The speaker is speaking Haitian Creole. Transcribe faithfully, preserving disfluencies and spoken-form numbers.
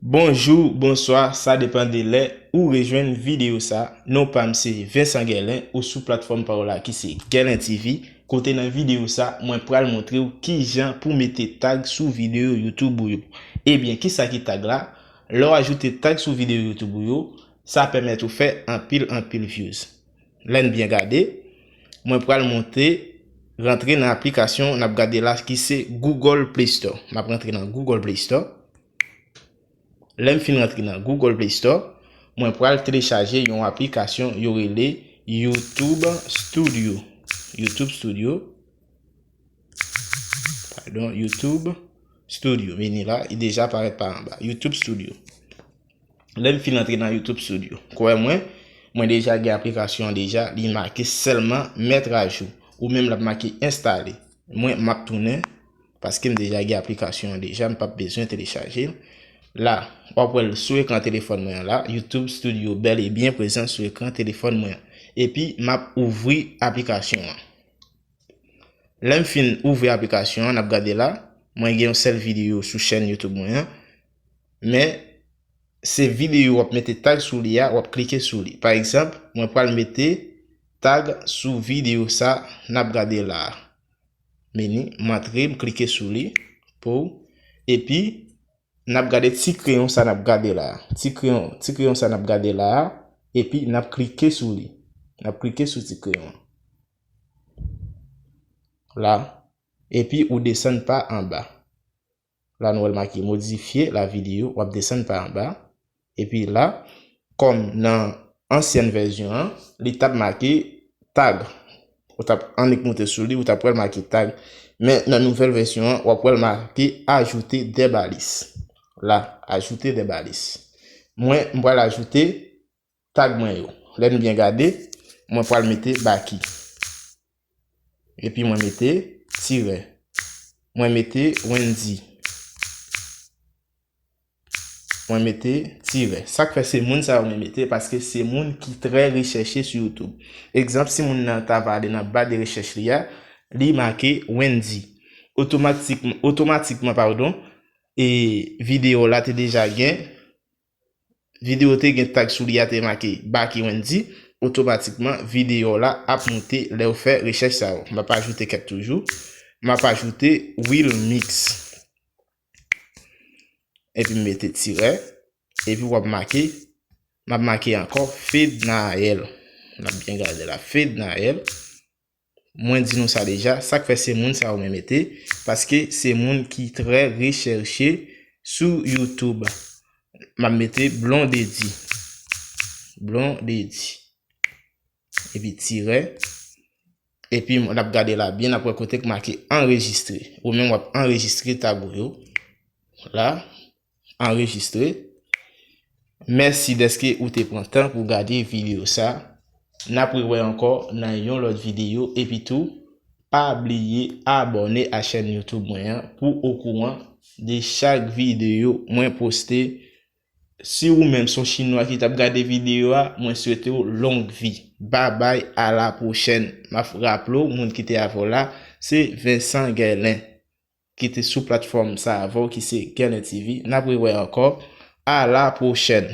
Bonjou, bonswa, sa depann de lè ou rejwenn videyo sa. Non pa m se Vincent Guerlin, ou sou platfòm pa w la ki se Guerlin T V. Kote nan videyo sa, mwen pral montre w kijan pou mete tag sou videyo YouTube ou yo. Ebyen, kisa ki tag la? Lè w ajoute tag sou videyo YouTube ou yo, sa pèmèt ou fè anpil, anpil views. Lè n byen gade, mwen pral monte, rantre nan aplikasyon n ap gade la ki se Google Play Store. M ap rantre nan Google Play Store. Lè m fin rantre nan Google Play Store, mwen pral telechaje yon aplikasyon yo rele YouTube Studio. YouTube Studio. Padon, YouTube Studio. Vini la, li deja parèt pa anba. YouTube Studio. Lè m fin antre nan YouTube Studio, kwè mwen, mwen deja gen aplikasyon an deja, li make sèlman mèt ajou. Ou menm l ap make enstale. Mwen, m ap tounen, paske m deja gen aplikasyon an deja, m p ap bezwen telechaje l. La, w ap wè l sou ekran telefòn mwen an la, YouTube Studio bèl e byen prezan sou ekran telefòn mwen an. Epi, m ap ouvri aplikasyon an. Lè m fin ouvri aplikasyon an, n ap gade la, mwen gen yon sèl videyo sou chèn YouTube mwen an. Men, se videyo w ap mete tag sou li a, w ap klike sou li. Pa egzanp, mwen pral mete tag sou videyo sa n ap gade la a. Meni, m antre, m klike sou li pou, epi n ap gade ti kreyon sa n ap gade la a. Ti kreyon, ti kreyon sa n ap gade la a, epi n ap klike sou li. N ap klike sou ti kreyon an. La, epi ou desann pa anba. La, nou wè l make modifye la videyo, w ap desann pa anba. Epi la, kòm nan ansyèn vèsyon an, li t ap make tag. Ou t ap annik moute sou li, ou t ap wè l make tag. Men nan nouvèl vèsyon an, w ap wè l make ajouter des balises. La, ajouter des balises. Mwen, m pral ajoute tag mwen yo. Lè n byen gade, mwen pral mete Baky. Epi mwen mete tirè. Mwen mete Wendy. Mwen mete tirè. Sa k fè se moun sa yo mwen mete, paske se moun ki trè rechèche sou YouTube. Egzanp, si moun nan ta va ale nan ba de rechèch li a, li make Wendy. Otomatikman, otomatikman, padon, e videyo la te deja gen, videyo te gen tag sou li a te make Baky Wendy, otomatikman videyo la ap moute lè w fè rechèch sa yo. M ap ajoute kèk toujou. M ap ajoute Will Mix. Epi m mete tirè. Epi w ap make, m ap make ankò Fednaelle. N ap byen gade la, Fednaelle. Mwen di nou sa deja, sa k fè se moun sa yo mwen mete, paske se moun ki trè rechèche sou YouTube. M ap mete Blondedy. Blondedy. Epi tirè. Epi n ap gade la byen, n ap wè kote k make anrejistre. Ou menm w ap anrejistre tag ou yo. La, anrejistre. Mèsi dèske ou te pran tan pou gade videyo sa. N ap rewè ankò nan yon lòt videyo. Epi tou, pa bliye abòne a chèn YouTube mwen an pou okouran de chak videyo mwen poste. Si ou menm se yon chinwa ki t ap gade videyo a, mwen swete w long vi. Babay, a la pwochèn. M ap raple w, moun ki te avè w la, se Vincent Guerlin, ki te sou platfòm sa avè w, ki se Guerlin T V. N ap rewè ankò. A la pwochèn.